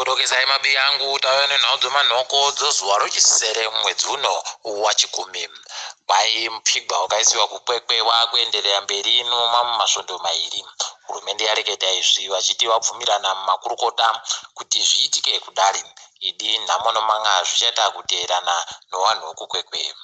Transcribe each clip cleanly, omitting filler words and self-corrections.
Kodokesai mabiya angu, tauya nenhau dzemanhoko dzezuva rechisere mwedzi uno waChikumi. Kwai mupfigwa wakaisiwa kuKwekwe wakuenderera mberi nomamwe masvondo mairi. Hurumende yareketa izvi vachiti vabvumirana mumakurukota kuti zviitike kudari. Idi nhamo noman'a zvichaita kuteerana nowanhu wekuKwekwe.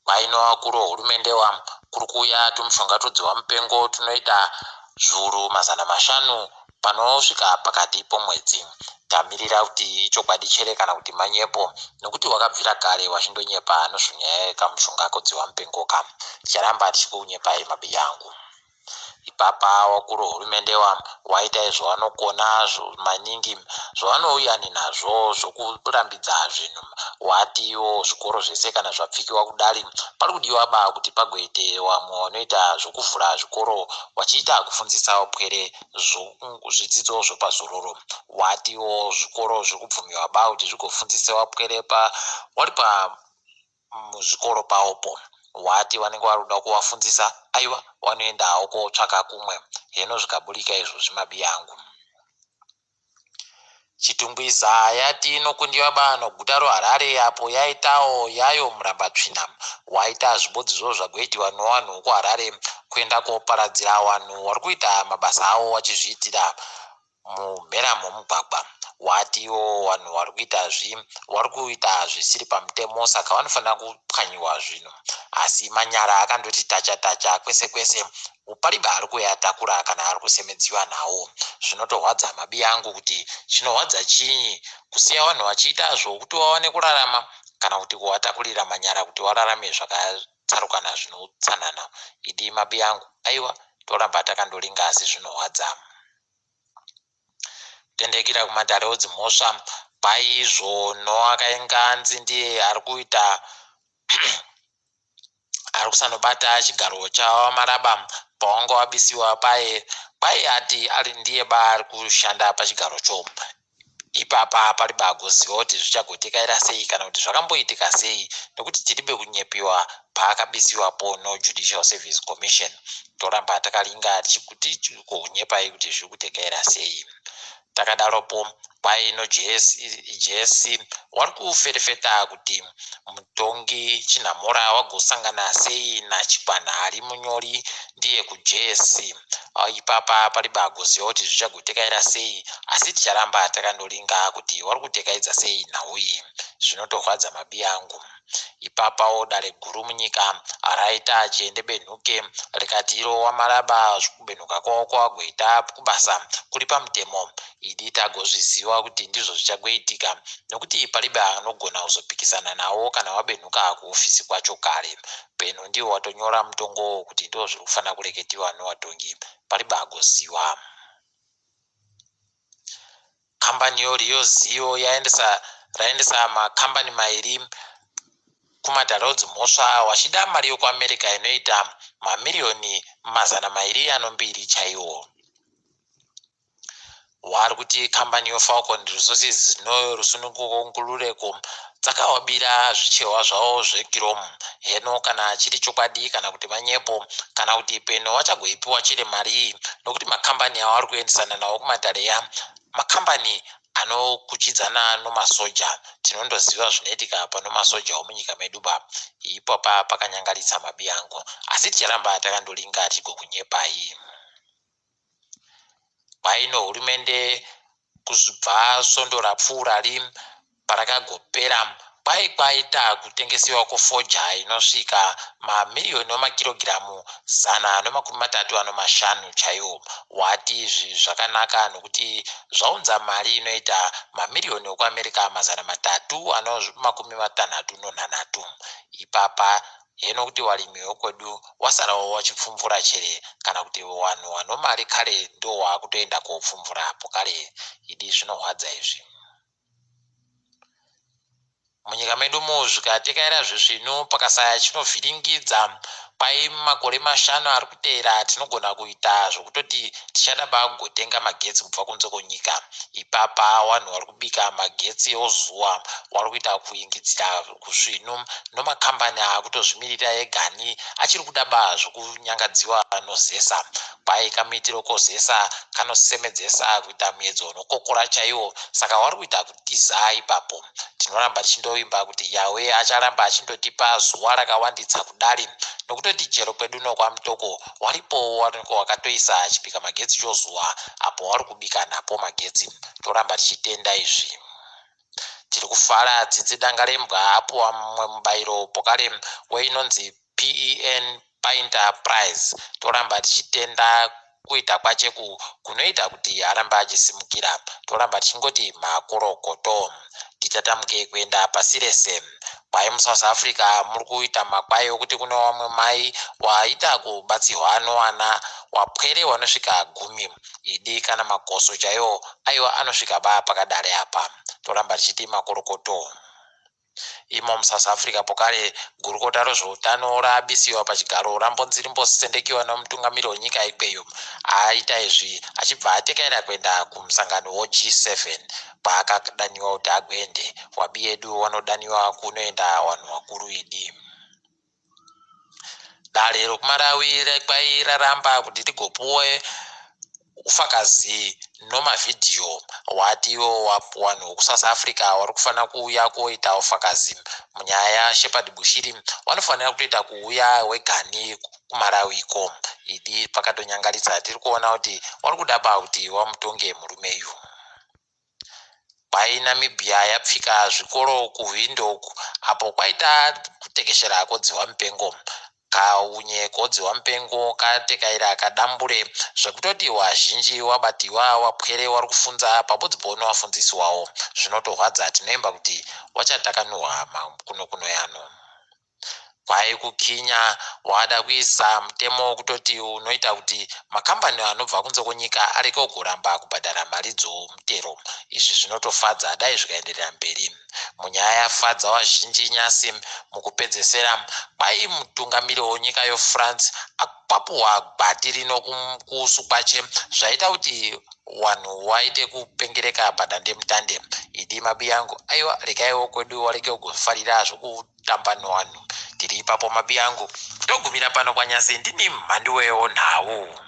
Kwaino vakuru vehurumende wa kuri kuuya tumushonga twodzihwa mupengo tunoita zviuru 500 panosvika pakati pomwedzi. Tamirira kuti ichokwadi chere kana kuti manyepo nokuti wakabvira kare wachindonyepa nozvonyaya yekamushonga kodzihwa mupengo ka. Ticharamba tichikunyepai mabiyangu. Ipapa wakuru hurumende waita zvavanokona maningi zvavanouyani nazvo zvokurambidza zvinhu. Watiwo zvikoro zvese kana zvapfikiwa kudari pari kudiwa ba kuti pagoite vamwe vanoita zvokuvhura zvikoro vachiita kufundzisa pwere zvidzidzo zvepazororo. Watiwo zvikoro zviri kubvumiwa ba kuti zvigofundzisa pwere wari pa muzvikoro pawopo. Wati vanenge vari kuda kuvafundzisa aiwa vanoendawo kotsvaka kumwe. Heno zvikaburika izvozvi mabiyangu. Chitungwiza yati inokundiwa ba noguta roHarare apo yaitawo yayo murambatsvina. Waita zvibodzizvo zvagoitiwa nowanhu wekuHarare kuenda koparadzira vanhu vari kuita mabasa avo vachizviitira mumhera momugwagwa. Watiwo vanhu vari kuita zvi vari kuita zvisiri pamutemo saka vanofanira kupwanyiwa zvinhu. Asi manyara akandoti tacha tacha kwese kwese pariba ari kuyatakura kana ari kusemedziwa nawo. Zvinotorwadza mabiya angu kuti chinorwadza chinyi kusiya vanhu vachiita zvokuti vawane kurarama kana kuti kuvatakurira manyara kuti vararame zvakatsarukana zvinotsanana. Idi mabiya angu, aiwa toramba takandoringa asi zvinorwadza. Kutendekera kumatare edzimhosva kwaizvo noakainga anzi ndiye ari kuita ari kusanobata chigaro chaVaMaraba pawanga wabisiwa paye kwai ati ari ndiye ba ari kushanda pachigarocho. Ipapa pari bagoziva kuti zvichagotekaira sei kana kuti zvakamboitika sei nekuti tiribe kunyepiwa paakabisiwapo noJudicial Service Commission. Toramba takaringa tichikuti tichikunyepai kuti zviri kutekaira sei. Takadaropo kwai noJSC wari kuferefeta kuti mutongi Chinhamora wagosangana sei naChikwanha ari munyori ndiye kuJSC. Ipapa pari bagoziva kuti zvichagotekaira sei asi ticharamba takandoringa kuti wari kutekaidza sei nhau iyi. Zvinotorwadza mabiya angu. Ipapawo dare guru munyika raita chiende benhuke rikati iro waMaraba kubenhuka kwavo kwagoita kubasa kuri pamutemo. Idi tagozviziva kuti ndizvo zvichagoitika nokuti paribe anogona kuzopikisana nawo kana wabenhuka kuhofisi kwacho kare. Peno ndiwo watonyora mutongo kuti ndo zviri kufanira kureketiwa nowatongi paribe agoziva. Kambani yoRio yaendesa raendesa makambani mairi kumatare edzimhosva vachida mari yekuAmerica inoita mamiriyoni 202 chaiwo. Vari kuti kambani yoFalcon Resources noRusununguko Nkululeko dzakavabira zvicherwa zvavo zvekiromu. Heno kana chiri chokwadi kana kuti manyepo kana kuti peno vachagoipiwa chiri mari iyi nokuti makambani avari kuendesana nawo kumatare ya makambani anokudyidzana nomasoja. Tinondoziva zvinoitika pano masoja omunyika medu ba. Ipapa pakanyangaritsa mabiyangu asi ticharamba takandoringa tigokunyepai. Kwaino hurumende kuzvibva svondo rapfuurari parakagopera kwai kwaita kutengesiwa kwefoja inosvika mamiriyoni emakirogiramu 135 chaiwo. Wati izvi zvakanaka nokuti zvaunza mari inoita mamiriyoni ekuAmerica 363. Ipapa heno kuti varimi vekwedu wasarawo vachipfumvura chere kana kuti vanhu vano mari kare ndo vakutoenda kopfumvurapo kare. Idi zvinorwadza izvi. Munyika medu mu zvikatekaira zvisvinu pakasaya chinovhiringidza Kwai mumakore mashanu ari kuteera tinogona kuita zvokutoti tichada bakugotenga magetsi kubva kunze kwenyika. Ipapa vanhu vari kubika magetsi ozuva vari kuita kuingidzira kusvinu nomakambani akutozvimirira egani achiri kuda ba zvokunyangadziwa nozesa. Kwai kamuitiro kozesa kanosemedzesa kuita muedzo unokokora chaiwo, saka wari kuita kutiza ipapo. Tinoramba tichindovimba kuti Yawe acharamba achindotipa zuva rakawanditsa kudari, nokutoti chero kwedu nokwamutoko waripowo wanenge wakatoisa chibika magetsi chozuva apo wari kubika napo magetsi. Toramba tichitenda izvi. Tiri kufara Tsitsi Dangarembwa apuwa mumwe mubayiro pokare weinonzi PEN Painter Prize. Toramba tichitenda kuita kwacheku kunoita kuti arambe achisimukira. Toramba tichingoti makorokoto. Titatamuke kuenda pasi rese. Kwai muSouth Africa muri kuita makwai okuti kune vamwe mai waita kubatsirwa nowana wapwere wanosvika 10. Idi kana magoso chaiwo aiwa anosvika ba pakadare apa. Toramba tichiti makorokoto. Imo muSouth Africa pokare gurukota rezveutano rabisiwa pachigaro rambonzi rimbosendekiwa nomutungamiri wenyika ikweyo. Aita izvi achibva atekaira kuenda kumusangano woG7 kwaakadaniwa kuti agoende. Wabi yedu wanodaniwa kunoenda vanhu vakuru idi. Dare rokuMalawi kwai raramba kuti rigopuwe ufakazi nomavhidhiyo. Watiwo vanhu vekuSouth Africa vari kufanira kuuya koita ufakazi munyaya yaShepherd Bushiri vanofanira kutoita kuuya wegani kuMalawiko. Idi pakatonyangaritsa, tiri kuona kuti vari kuda ba kuti vamutonge murumeyu. Kwai Namibia yapfika zvikoro kuWindhoek apo kwaita kutekeshera kodziwa mupengo. Kaunye kodziwa mupengo katekaira kadambure zvekutoti wazhinji wabatiwa wapwere wari kufunza pabodzipo nowafundzisi wawo. Zvinotorwadza, tinoimba kuti wachatakanuhwa makuno kuno yano. Kwai kuKenya wada kuisa mutemo wekutoti unoita kuti makambani anobva kunze kwenyika areke kuramba kubhadhara mari dzomutero. Izvi zvinotofadza, dai zvikaenderera mberi. Munyaya yafadza vazhinji nyasi mukupedzesera, kwai mutungamiri wenyika yoFrance akwapuhwa gwati rino kuusu kwache zvaita kuti vanhu vaite kupengereka padandemutande. Idi mabi yangu, aiwa rekaiwo kwedu wareke kugofarira zvokutamba nevanhu. Tiri ipapo mabi yangu, togumira pano kwanyasi. Ndini mhanduwewo nhau.